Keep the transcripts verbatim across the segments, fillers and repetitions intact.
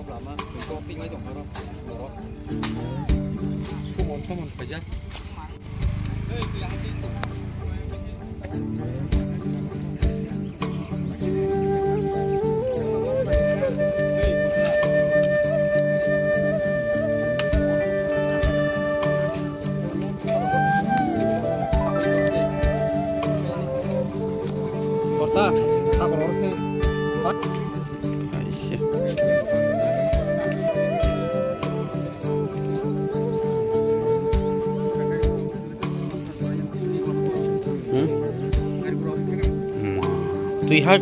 Lama, tok tingmai tong pharo, borok. Somon, somon khaijak. Kota, tak ror se. Aisha. Hmm? Hmm. Twi ha.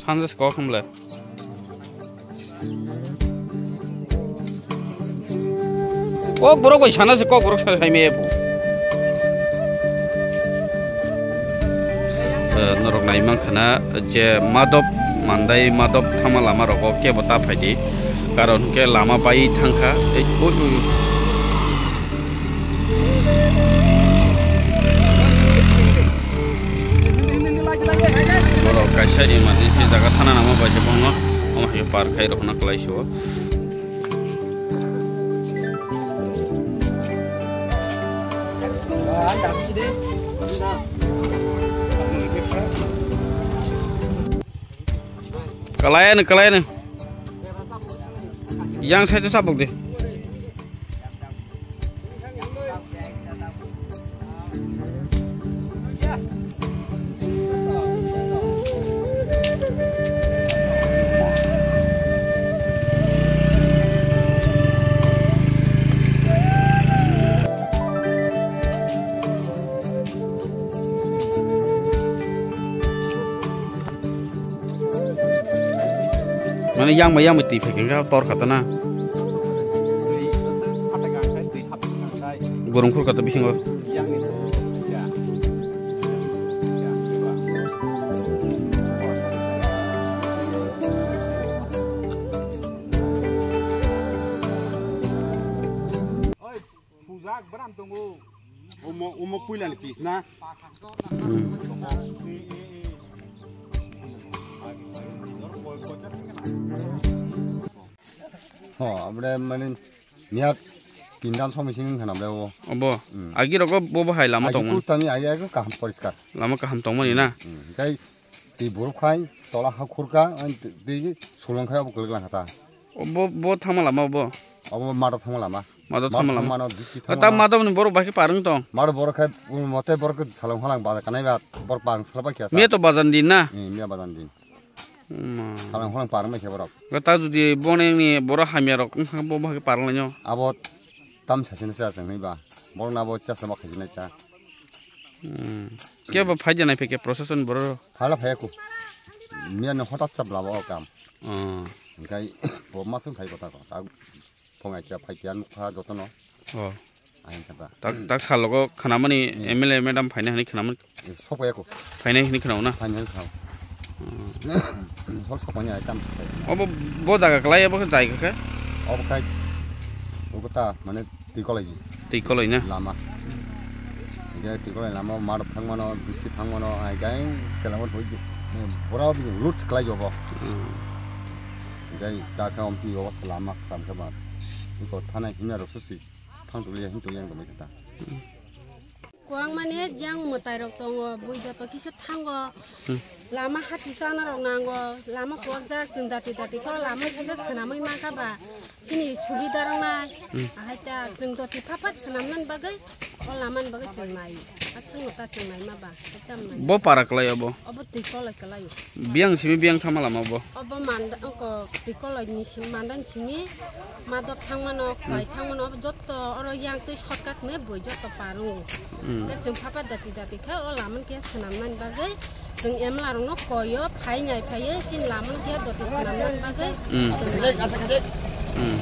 Sanjay kok hwnle. Kok borok bai sana se kok borok sa sai me. Eh, norok nai mankha na je Madop Mandai Madop thama lama rogo kebo ta phaidi. Karon ke lama bai thangkha. Ei, ui, ui. Borok kaisa emergency jaga thana nangma bai se bono omo hai par khai rokna kwlai sio. Kwlai ano, kwlai ano. Yang side o sabuk de. Mane yang bai yang bai twi phai khe tor kha ta na. Gurung khur kha ta bisingo. Oi, thujak bram tongo. Omo, omo puilani pis na. Ho, abde mane niya tindan somoi sini khana abde o. Obo. Hmm. Agi rogo bo bo hai lama agi tongmani. Kurtani agi agi kaham poriskar. Lama kaham tongmani na. Hmm. Kai ti buruk khai tola ha khurka, tei sulung khai abo kwlwk lang kha ta. Obo bo thangma lama obo. Obo mado thangma lama. Mado thangma lama. Mano diski ta thangma lama. Mado ni borok bai khe parwng tong. Mado borok khai mote borok salang halang ba kanai ba borok parwng sala ba kya ta. Miya to bazan din na. Ni miya bazan din. Ma. Salang halang parwng bai khe borok. Ga ta judi bone ni borok hamya rok wngkha bo bai khe parwng lainyo. Abo tam sasina sa chang ni ba. Borok na bo cha sama khaji nai ta. Hmm. Ke ba phai janai phe ke procession borok. Phala phai ku. Miya no hotat chap labo kam. Oh. Engkai bo masung khai kota ko. Phungai kya phai kya nukha jotono. Oh. Ahin kata. Tak, tak salogo khanamani M L A madam phaina hini khanamani. Sokpaya ko. Phaina hini khanao na? Phaina hini khanao. Sol sokpanya ai tam. Obo bo jaga kalai obo jai kha. Obo kai. Obo ta mane tikolai ji. Tikolai na? Lama. Gai tikolai lama mar thangmano, biski thangmano, ai gai telamo thoi. Bora bi route kalai jobo. Gai ta ka ompi obo lama sam ka ba. Ko thana himna rok susi. Thang tuliya hin tuliya ang tongbai kha ta. Kuang mane jang mwtai rok tongo, bui joto kisu thango. Hmm. Lama hati sana rok nango, lama kuak jak chwng dati dati khe lama kisa swnamwi mankha ba chini subida rok nai. Hmm. Ahai ta chwng doti phapat swnamnani bagwi o lamani bagwi chwng nai. A chwngno ta chwng naima ba, ta chwng nai. Bo para kwlai obo? Obo twi kolai kwlai o. Biyang simi biyang thama lama bo. Obo manda oko tikoloi ni simi manda ni simi madop thangmano, khwlai thangmano, obo jotto oro yang twi shortcut ne boi jotto parung. Hmm. Ke chwng phapa dati dati khe o laman khe swnam nani bagwi chwng emla rokno koyo phai nai phaiwi chini laman khe doti swnam nani bagwi. Hmm. Chwng nai. Hmm.